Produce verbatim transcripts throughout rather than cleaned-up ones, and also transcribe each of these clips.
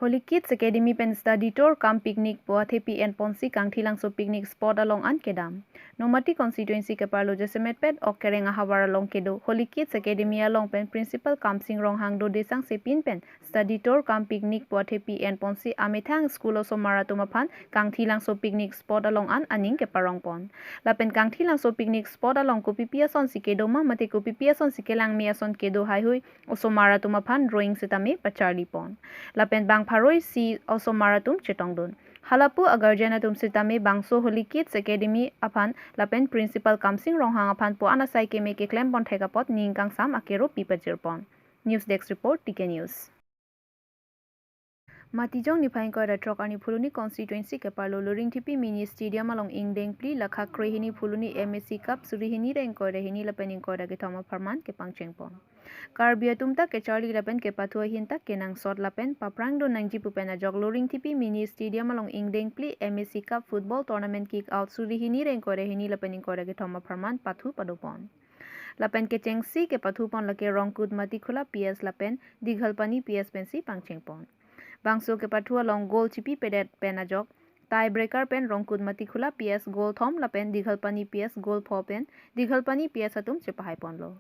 Holy Kids Academy pen study tour cum picnic pu athepi enponsi Kangthilangso picnic spot along an kedam. Nomati constituency keparlo jasemet pen Okereng ahavar along kedo Holy Kids Academy along pen Principal Kamsing Ronghang do desang sepin pen study tour cum picnic pu athepi enponsi amethang school osomar atum aphan Kangthilangso picnic spot along an aning keparongpon. Lapen Kangthilangso picnic spot along kopipi asonsi kedo ma mate kopipi asonsi kelangme ason kedo haihui osomar atum aphan drawing sitame pacharlipon. Lapen bang pharo-isi osomar atum chetongdun. Halapu aguardian atum sitame bangso Holy Kids Academy aphan lapen Principal Kamsing Ronghang aphan pu an asai keme keklempon thek apot ning kangsam akero pipajirpon. News Desk Report, T K News. Matijong niphai ingkoi ra throk arni Phuloni constituency keparlo Luringthipi Mini Stadium along ingdeng phli lakha krehini Phuloni M A C Cup suri hini ra ingkoi ra hini lapen ingkoi ra kethom apharman kepangchengpon. Karbi atum ta kecharli lapen kepathu ahin ta kenangsot lapen paprangdun nangji pu pen ajok Luringthipi Mini Stadium along ingdeng phli M A C Cup football tournament kick out suri hini ra ingkoi ra hini lapen ingkoi ra kethom apharman pathu padopon. Lapen kechengsi kepathupon lake Rongkut Matikhula P S lapen Dighalpani P S pensi pangchengpon. Bangso kepathu along goal chipipedet pen ajok tie breaker pen Rongkut Matikhula P S goal thom lapen Dighalpani P S goal pho pen Dighalpani P S atum chepahaiponlo.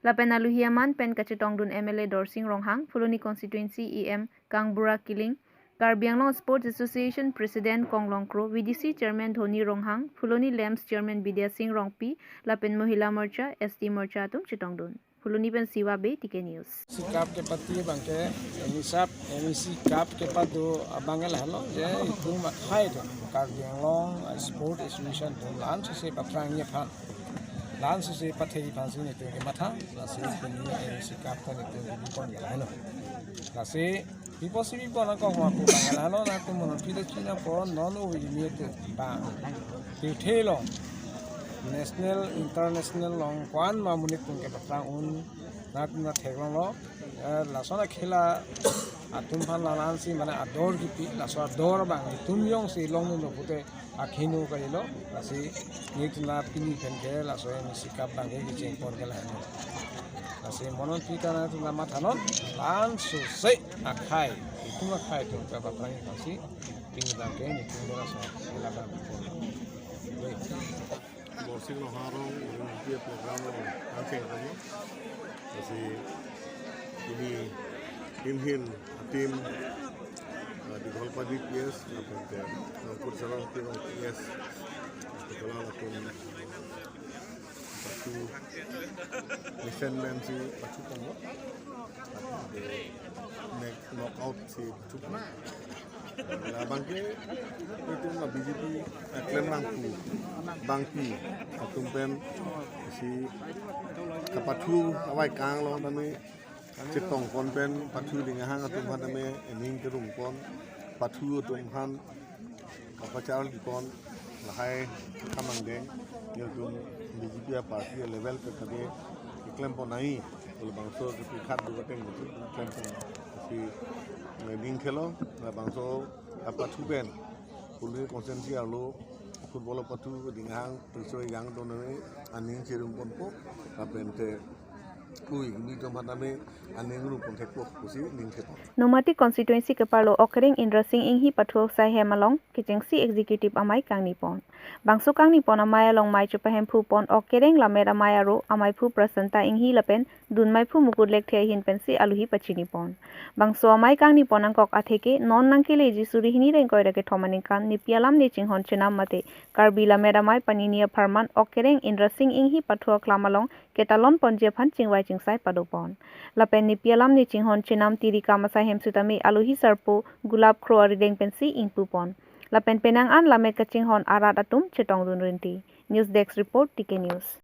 Lapen aluhi aman pen kachetongdun M L A Dorsing Ronghang, Phuloni constituency E M Kangbura Killing, Karbi Anglong Sports Association President Konglong Kro, V D C Chairman Dhoni Ronghang, Phuloni Lamps Chairman Bidya Sing Rongpi, lapen Mohila Morcha, S T Morcha atum chetongdun. Phuloni pen Siva Bey, T K News. Si cup kepathu abangke, M A C cup, M A C cup kepado abangke lahelo, je itum akhai atum, Karbi Anglong Sport Association atum, la-an suse paprangji aphan, la-an suse pathekji aphansi netum kematha, lasi pini M A C cup ta netum kebipon ke lahelo. Lasi pipo si pipo nangkok ma pu abang lahelo, nangtum monon phita china pon non o ini te bang. Pirthe along, national, international along ko-an ma monit atum kepaprang un, nangtum nangtheklonglo. Eh, lason akhela atum aphan la-ansi mane ador kipi, laso ador abang itum jongsi longdunlo pute akheno kalilo, lasi netum la pini pen ke laso M A C cup abangke kechengpon ke lahelo. Lasi monon phita nangtum la mathanon, la-an suse akhai, itum akhai atum kepaprangji aphansi, pini abangke netum laso hela abang pon. Dorsing Ronghang, India program lo, ang kaya kami. Kasi ini, ini hin, atim, ah, Dighalpani P S, lapen ke, Rongkut Sarong Tirong P S, sekolah lapen, satu, Mission Man si, satu pengok, lapen ke, next knockout si, satu pengok. Labangke itum la B J P, eh, klem nangpu abangpi atum pen si kapathu avaikang along tame chetongpon pen pathu dinghang atum aphan tame ening kerungpon pathu atum aphan kapacharlipon lahai kamangdeng, nelitum B J P a party a level ke kami klempon nai, ul bangso ke pikhat dua teng klempon si ning khelo, labangso apathu pen Phuloni constituency arlo football apathu dinghang, piso yang donore aning cherung ponpo, lapen te ui, mi atum aphan tame aning rung pon thekpo pusi ning thepo. Nomati constituency keparlo Okereng Indra Sing Inghi pathu aksai hem along kechengsi executive amei kangnipon. Bangso kangnipon amei along mei chepahemphupon Okereng Lammet Amei aro ameiphu Prasanta Inghi lapen dunmeiphu Mukut Lekthe ahin pensi aluhi pachinipon. Bangso amei kangnipon angkok atheke non nangkeleji suri hini ra ingkoi ra kethom aningkan nepi alam nechinghon chenam mate Karbi Lammet Amei panini apharman Okereng Indra Sing Inghi pathu aklam along ketalon ponji aphan chingvai chingsai padopon. Lapen nepi alam nechinghon chenam tiri kam asai hem sitame aluhi sarpo Gulap Kro arideng pensi ingpupon. Lapen penang an lammet kachinghon arat atum chetongdun rinti. News Desk Report, T K News.